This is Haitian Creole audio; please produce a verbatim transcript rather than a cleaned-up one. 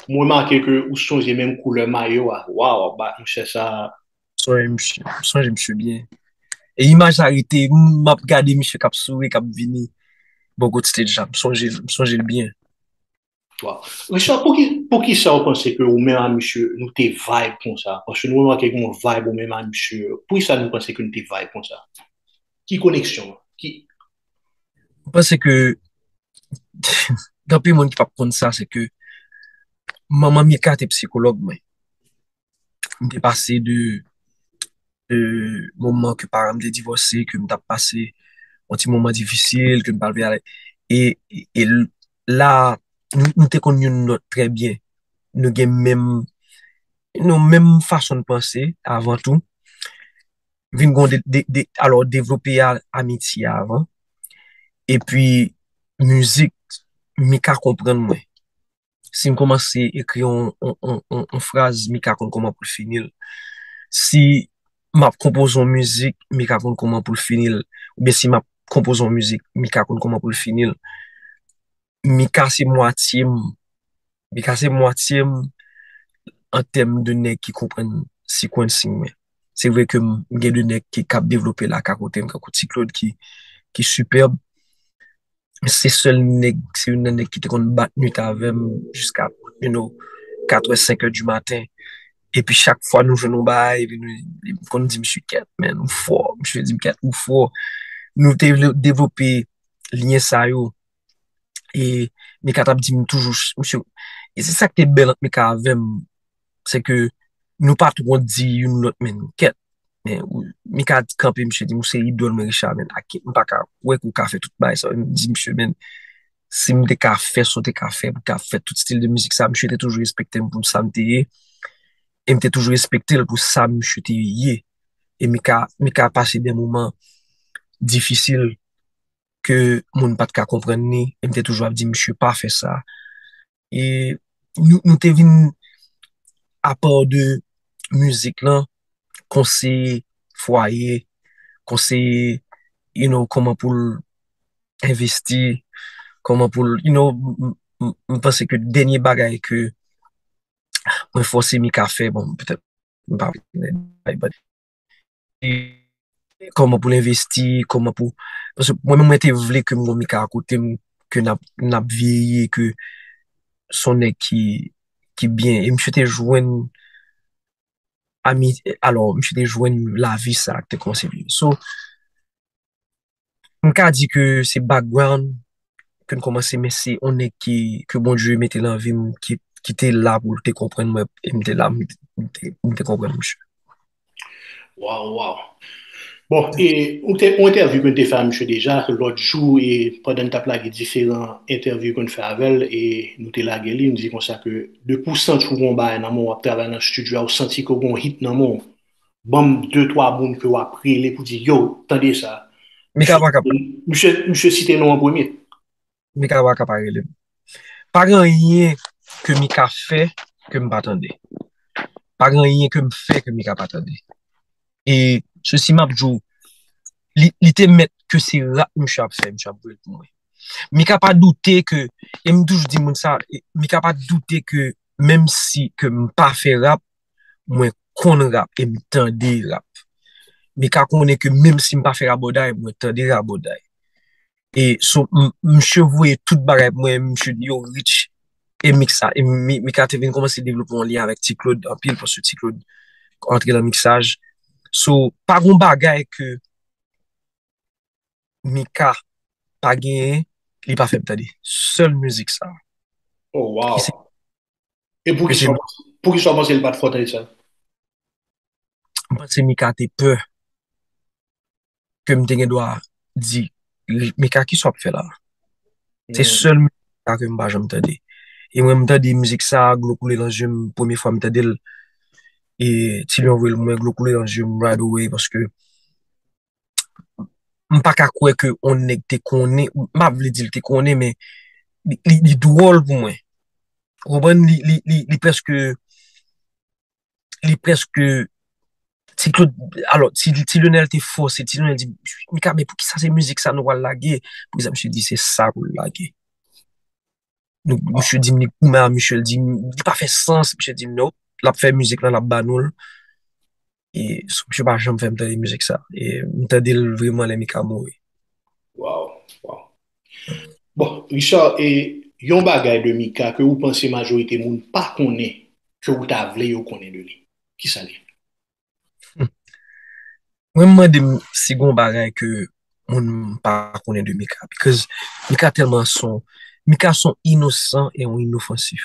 M remake ke ou sonje menm koulè mayo a. Waw, ba, monchè, sa. Sonje misye, sonje misye byen. E imaj la rete, m ap gade misye k ap souri, k ap vini bò kote stage la. M sonje, m sonje l byen. Wow. Richard, pou ki, pou ki sa ou panse ke ou menm a misye, nou te vibe konsa? Paske nou remake gen yon vibe ou menm a misye. Pou ki sa nou panse ke nou te vibe konsa? Ki koneksyon? Ki... Mwen panse ke gen anpil moun ki p ap konn sa, se ke manman Mika te psikològ mwen. M te pase de, de moman ke paran m te divòse, ke m t ap pase yon ti moman difisil, ke m pa vle ale. E, e la, nou, nou te konn youn lòt trè byen. Nou gen menm, nou menm fason de panse avan tou. Vin gon de, de, de, alò, devlope a, amitye avan. Epi, mizik, Mika konprann mwen. Si m kòmanse ekri yon, yon, yon, yon, yon fraz, Mika konn kòman pou l fini l. Si m ap konpoze yon mizik, Mika konn kòman pou l fini l. Oubyen si m ap konpoze yon mizik, Mika konn kòman pou l fini l. Mika se mwatye m. Mika se mwatye m an tèm de nèg ki konprann sequencing mwen. Se vre ke m gen de nèg ki k ap devlope la ka kote m, kankou Ti Claude ki, ki sipèb. Se sèl nèg, se youn nan nèg ki te konn bat nwit avè m jiska, you know, katrè, senk è di maten. Epi chak fwa nou jwenn yon bagay, epi nou, li konn di misye kèt, men, ou fò. Misye di m kèt, ou fò. Nou te devlope lyen sa yo. E Mika t ap di m toujou, misye, e se sa k te bèl ant Mika avè m, se ke nou pa twò di youn lòt, men kèt. Men, ou, Mika kanpe, misye di m, ou se idòl mwen, Richard, men, ak, m pa ka kwè ke ou ka fè tout bagay sa. M di misye, men, si m te ka fè sa w te ka fè, m ka fè tout stil de mizik sa, misye te toujou respekte m pou sa m te ye, e m te toujou respekte l pou sa misye te ye. E Mika, Mika pase de moman difisil ke moun pa t ka konprann li, e m te toujou ap di misye pa fè sa. E nou, nou te vin, apa de mizik lan, konseye fwaye, konseye, you know, kòman pou l envesti, kòman pou l, you know, m, m, m, m panse ke dènye bagay ke mwen fòse Mika fè, bon, petèt, m pa, e kòman pou l envesti, kòman pou, paske mwen menm mwen te vle ke m gon Mika akote m, ke n ap, n ap veye, ke s on nèg ki, ki byen. E misye te jwenn ami, alò, misye te jwenn lavi sa k te kòmanse vini. So, m ka di ke se background ke n kòmanse, men se on nèg ki, ke Bondye mete nan vi m, ki, ki te la pou l te konprann mwen, e m te la, m te, m te, m te konprann misye. Waw, waw. Bon, e ou te, yon entèvyou ke n te fè a misye deja, lòt jou, e pandan n t ap lage diferan entèvyou ke n fè avè l, e nou te lage li, n di konsa ke depi w santi w gon bagay nan men w, w ap travay nan estidyo a, w santi ke w gon hit nan men w, ban m de, twa moun ke w ap rele pou di, yo, tande sa. Mika pa ka pa. Misye, misye site non an premye. Mika pa ka pa rele m. Pa gen anyen ke Mika fè ke m pa tande. Pa gen anyen ke m fè ke Mika pa tande. E sesi m ap di w, li, li te mèt ke se rap misye ap fè, misye ap voye l pou mwen. Mika pa doute ke, e m toujou di moun sa, e Mika pa doute ke menm si ke m pa fè rap, mwen konn rap e m tande rap. Mika konnen ke menm si m pa fè rabòday, mwen tande rabòday. E so, m, misye voye tout bagay pou mwen, misye di yo rich. E Mika sa, e Mi-, Mika te vin kòmanse devlope yon lyen avèk Ti Claude anpil, paske Ti Claude antre nan miksaj. So, pa gon bagay ke Mika pa genyen, li pa fè m tande. Sèl mizik sa. Oh, wow. E pou ki sa, pou ki sa w panse li pa t fè w tande sa? M panse Mika te pè ke m te gen dwa di, Mika, ki sa w ap fè la? Se sèl mizik sa ke m pa janm tande. E mwen, m tande mizik sa, dlo koule nan je m, premye fwa m tande l, e Ti Lyon voye l mwen, dlo koule nan je m right away, paske m pa ka kwè ke on nèg te konnen, m pa vle di l te konnen, men li, li, li dwòl pou mwen. Ou konprann? Li, li, li, li prèske, li prèske, Ti Claude, alò, Ti, Ti Lionel te fòse, Ti Lionel di, Mika, men poukisa se mizik sa nou pral lage? Pou egzanp, misye di se sa pou l lage. Nou, misye di m li koumen a misye, l di m li pa fè sans, misye di m non, l ap fè mizik lan, l ap ba nou l. E so, misye pa janm fè m tande mizik sa. E m tande l vrèman lè Mika mouri. Wow, wow. Bon, Richard, e yon bagay de Mika ke ou panse majorite moun pa konnen, ke ou ta vle yo konnen de li? Kisa li? Mwen, m mande m si gon bagay ke moun pa konnen de Mika. Because Mika tèlman son, Mika son inosan e yon inofansif.